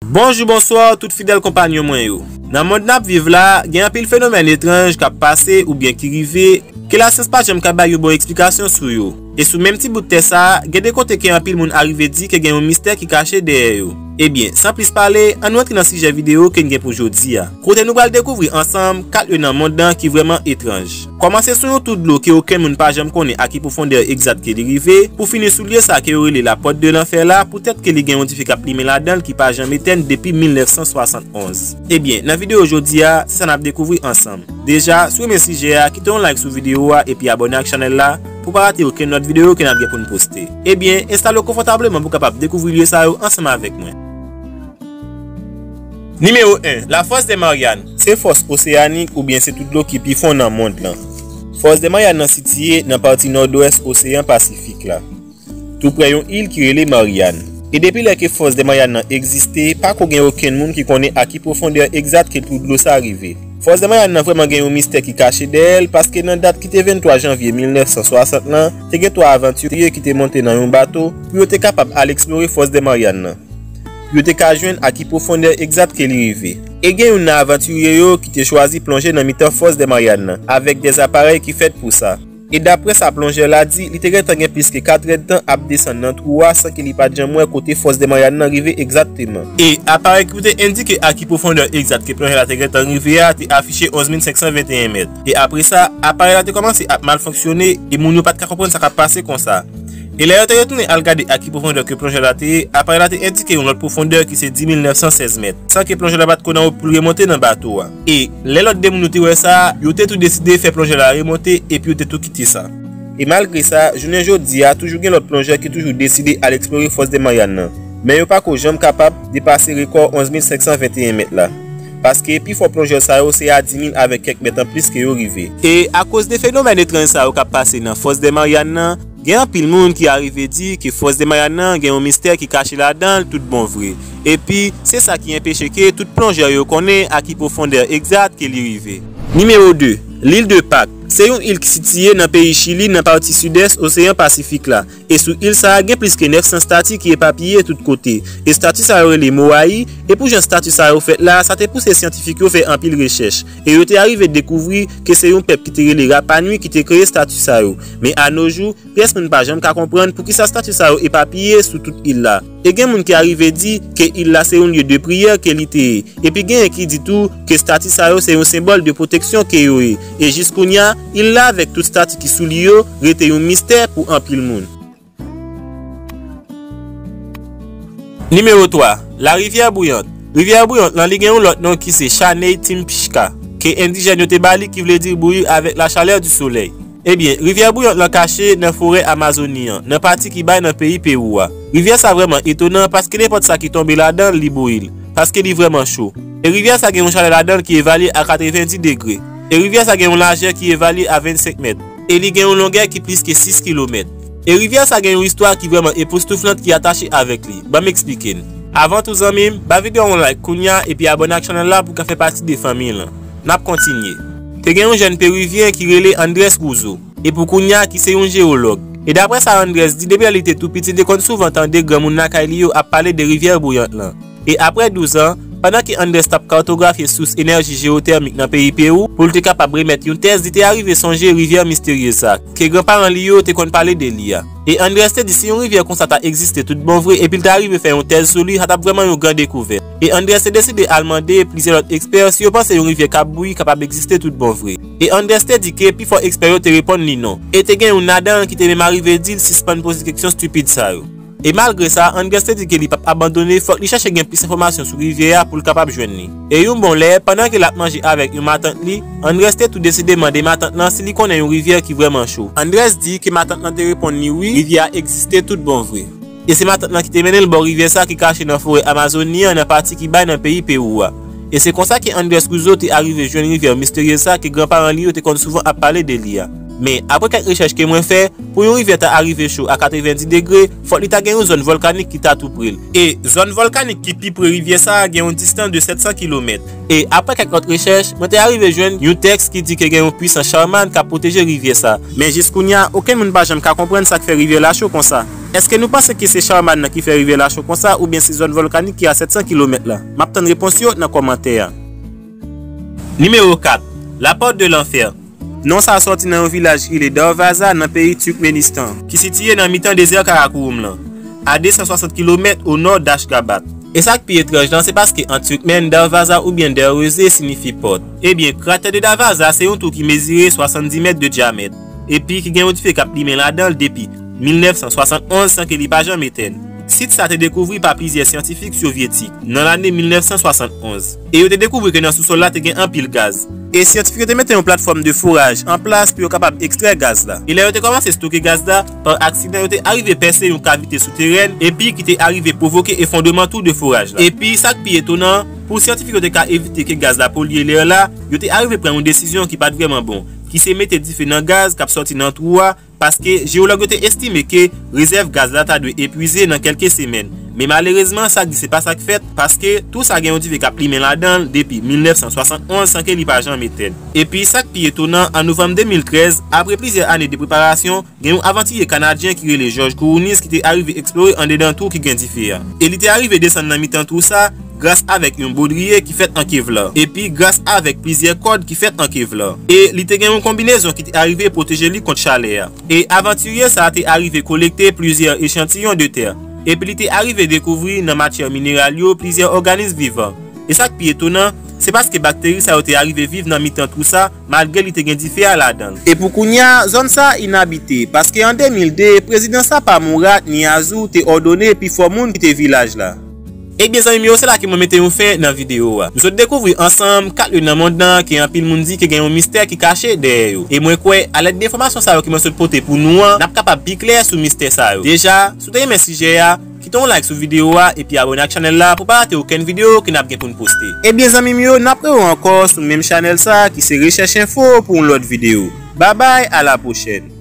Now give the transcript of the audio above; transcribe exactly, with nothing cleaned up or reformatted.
Bonjou, bonswa, tout fidèl konpanyon mwen yo. Nan mond n ap viv la, gen anpil fenomèn etranj k ap pase oubyen ki rive, ke lasyans pa janm ka bay yon bon eksplikasyon sou yo. E sou menm ti bout tè sa a, gen de kote ke anpil moun arive di ke gen yon mistè ki kache dèyè yo. Ebyen, san plis pale, ann nou antre nan sijè videyo ke n gen pou jodi a. Kote nou pral dekouvri ansanm kat lye nan mond lan ki vrèman etranj. Kòmanse sou yon twou dlo ke okenn moun pa janm konnen a ki pwofondè egzat ke li rive, pou fini sou lye sa ke yo rele lapòt de lanfè la, poutèt ke li gen yon dife k ap limen ladan l ki pa janm etèn depi mil nèf san swasann onz. Ebyen, nan videyo jodi a, se sa n ap dekouvri ansanm. Deja, si w renmen sijè a, kite yon like sou videyo a epi abòne ak chanèl la pou w pa rate okenn lòt videyo ke n ap gen pou n poste. Ebyen, enstale w konfòtableman pou w kapab dekouvri lye sa yo ansanm avèk mwen. Nimewo en, la fosse des Mariannes. Se fòs oseyanik oubyen se twou dlo ki pi fon nan mond lan. Fosse des Mariannes nan sitiye nan pati nòdwès Oseyan Pasifik la, tou prè yon il ki rele Marianne. E depi lè ke fosse des Mariannes nan egziste, pa ko gen okenn moun ki konnen a ki pwofondè egzat ke twou dlo sa rive. Fosse des Mariannes nan vrèman gen yon mistè ki kache dèyè l, paske nan dat ki te venntwa janvye mil nèf san swasant lan, te gen twa avantirye ki te monte nan yon bato pou yo te kapab al eksplore fosse des Mariannes nan, pou yo te ka jwenn a ki pwofondè egzat ke li rive. E gen youn nan avantirye yo ki te chwazi plonje nan mitan fosse des Mariannes nan, avèk de aparèy ki fèt pou sa. E daprè sa plonjè la di, li te gentan gen plis ke katrèdtan ap desann nan twou a san ke li pa t janm wè kote fosse des Mariannes nan rive egzakteman. E aparèy ki pou te endike a ki pwofondè egzat ke plonjè la te gentan rive a te afiche onz mil senk san venteyen mèt. E apre sa, aparèy la te kòmanse ap mal fonksyone e moun yo pa t ka konprann sa k ap pase konsa. E lè yo te retounen al gade a ki pwofondè ke plonjè la te ye, aparèy la te endike yon lòt pwofondè ki se dis mil nèf san sèz mèt, san ke plonjè la pa t ko nan wout pou l remonte nan bato a. E lè lòt de moun yo te wè sa, yo te tou deside fè plonjè la remonte epi yo te tou kite sa. E malgre sa, jounen jodi a, toujou gen lòt plonjè ki toujou deside al eksplore fosse des Mariannes nan. Men yo pa ko janm kapab depase rekò onz mil senk san venteyen mèt la. Paske pi fò plonjè sa yo se a dis mil avèk kèk mèt anplis ke yo rive. E akoz de fenomèn etranj sa yo k ap pase nan fosse des Mariannes nan, gen anpil moun ki arive di ke fosse des Mariannes nan gen yon mistè ki kache ladan l tout bon vre. Epi, se sa ki enpeche ke tout plonjè yo konnen a ki pwofondè egzat ke li rive. Nimewo de, l'île de Pâques. Se yon il ki sitiye nan peyi Chili, nan pati sidès Oseyan Pasifik la. E sou il sa a, gen plis ke nèf san stati ki epapiye tout kote. E stati sa yo rele moai, e pou jan stati sa yo fèt la, sa te pouse syantifik yo fè anpil rechèch. E yo te arive dekouvri ke se yon pèp ki te rele Rapa Nui ki te kreye stati sa yo. Men anojou, pyès moun pa janm ka konprann poukisa stati sa yo epapiye sou tout il la. E gen moun ki arive di ke il la se yon lye de priyè ke li te ye. Epi genyen ki di tou ke stati sa yo se yon senbòl de pwoteksyon ke yo ye. E jis kounye a, il la avèk tout stati ki sou li yo rete yon mistè pou anpil moun. Nimewo twa, la rivière bouillante. Rivière bouillante lan li gen yon lòt non ki se Chaney Timpichka, ke endijèn yo te ba li ki vle di bouyi avec la chaleur du soleil. Ebyen, rivière bouillante lan kache nan forè Amazoni an, nan pati ki bay nan peyi Pewou a. Rivyè sa vrèman etonan paske nenpòt sa ki tonbe ladan l, li bouyi l, paske li vrèman cho. E rivyè sa gen yon chalè ladan l ki evalye a katrevendi degre. E rivyè sa gen yon lajè ki evalye a vennsenk mèt. E li gen yon longè ki plis ke sis kilomèt. E rivyè sa gen yon istwa ki vrèman epoustouflant ki atache avèk li. Ban m eksplike n. Avan tou, zanmi m, ba videyo a yon like kounye a epi abòne ak chanèl la pou w ka fè pati de fanmi lan. N ap kontinye. Te gen yon jèn perivyen ki rele Andrés Gouzo, e pou kounye a ki se yon jewològ. E daprè sa Andrés di, depi lè li te tou piti, li te konn souvan tande granmoun lakay li yo ap pale de rivyè bouyant lan. E aprè douz an, pandan ke Andrés t ap katografye sous enèji jewotèmik nan peyi Pewou pou l te kapab remèt yon tèz, li te arive sonje rivyè misterye sa, ke granparan li yo te konn pale de li a. E Andrés te di si yon rivyè konsa ta egziste tout bon vre epi l ta rive fè yon tèz sou li, sa t ap vrèman yon gran dekouvèt. E Andrés te deside al mande plizyè lòt ekspè si yo panse yon rivyè k ap bouyi kapab egziste tout bon vre. E Andrés te di ke pifò ekspè yo te reponn li non. E te gen youn ladan l ki te menm arive di l sispann poze keksyon estipid sa yo. E malgre sa, Andrés te di ke li p ap abandone, fòk li chèche gen plis enfòmasyon sou rivyè a pou l kapab jwenn li. E yon bon lè, pandan ke l ap manje avèk yon matant li, Andrés te tou deside mande matant lan si li konnen yon rivyè ki vrèman cho. Andrés di ke matant lan te reponn li wi, rivyè a egziste tout bon vre. E se matant lan ki te mennen l bò rivyè sa ki kache nan forè Amazoni an, nan pati ki bay nan peyi Pewou a. E se konsa ke Andrés Gouzo te arive jwenn rivyè misterye sa ke granparan li yo te konn souvan ap pale de li a. Men, aprè kèk rechèch ke mwen fè, pou yon rivyè ta arive cho a katrevendi degre, fòk li ta gen yon zòn vòlkanik ki ta tou pre l. E zòn vòlkanik ki pi pre rivyè sa a gen yon distans de sèt san kilomèt. E aprè kèk lòt rechèch, mwen te arive jwenn yon tèks ki di ke gen yon pwisans chaman k ap pwoteje rivyè sa. Men jis kounye a, okenn moun pa janm ka konprann sa k fè rivyè la cho konsa. Èske nou panse ke se Charman nan ki fè rivyè la cho konsa oubyen se zòn vòlkanik ki a sèt san kilomèt la? M ap tann repons yo nan kòmantè a. Nimewo kat, La Porte de l'Enfer. Non sa a sòti nan yon vilaj ki rele Darvaza nan peyi Turkmenistan, ki sitiye nan mitan dezè Karakorum lan, a de san swasant kilomèt o nò d'Ashgabat. E sa k pi etranj lan, se paske an turkmen, Darvaza oubyen Darweze siyifi pòt. Ebyen, kratè de Darvaza se yon twou ki mezire swasanndis mèt de dyamèt, epi ki gen yon dife k ap limen ladan l depi mil nèf san swasannonz san ke li pa janm etèn. Sit sa te dekouvri pa plizyè syantifik sovyetik nan lane mil nèf san swasannonz, e yo te dekouvri ke nan sousòl la te gen anpil gaz. E syantifik yo te mete yon platfòm de foraj an plas pou yo kapab ekstrè gaz la. E lè yo te kòmanse stoke gaz la, pa aksidan yo te arive pèse yon kavite souterèn, epi ki te arive pwovoke efondreman twou de foraj la. Epi sa k pi etonan, pou syantifik yo te ka evite ke gaz la polye lè la, yo te arive pran yon desizyon ki pa t vrèman bon, ki se mete dife nan gaz k ap sòti nan twou a, paske jeyològ yo te estime ke rezèv gaz la ta dwe epwize nan kèlke semèn. Men malerezman, sa k di se pa sa k fèt, paske twou sa gen yon dife k ap limen ladan l depi mil nèf san swasannonz san ke li pa janm etèn. Epi sa k pi etonan, an novanm de mil trèz, apre plizyè ane de preparasyon, gen yon avantirye kanadyen ki rele George Kourounis ki te arive eksplore andedan twou ki gen dife a. E li te arive desann nan mitan twou sa, gras avèk yon bodriye ki fèt an kevlar, epi gras avèk plizyè kòd ki fèt an kevlar. E li te gen yon konbinezon ki te arive pwoteje li kont chalè a. E avantirye sa a te arive kolekte plizyè echantiyon de tè, epi li te arive dekouvri nan matyè mineral yo plizyè òganis vivan. E sa k pi etonan, se paske bakteri sa yo te arive viv nan mitan twou sa, malgre li te gen dife a ladan l. E pou kounye a, zòn sa a inabite, paske an de mil de, prezidan Sapa Murat Niyazu te òdone pifò moun kite vilaj la. Ebyen, zanmi m yo, se la ke mwen mete yon fen nan videyo a. Nou sot dekouvri ansanm kat lye nan mond lan ke anpil moun di ke gen yon mistè ki kache dèyè yo. E mwen kwè, alèd de enfòmasyon sa yo ke mwen sot pote pou nou an, n ap kapab pi klè sou mistè sa yo. Deja, si w te renmen sijè a, kite yon like sou videyo a epi abòne ak chanèl la pou pa rate okenn videyo ke n ap gen pou n poste. Ebyen, zanmi m yo, n ap rewè ankò sou menm chanèl sa ki se Rechèch Enfo pou yon lòt videyo. Babay, a la pwochèn.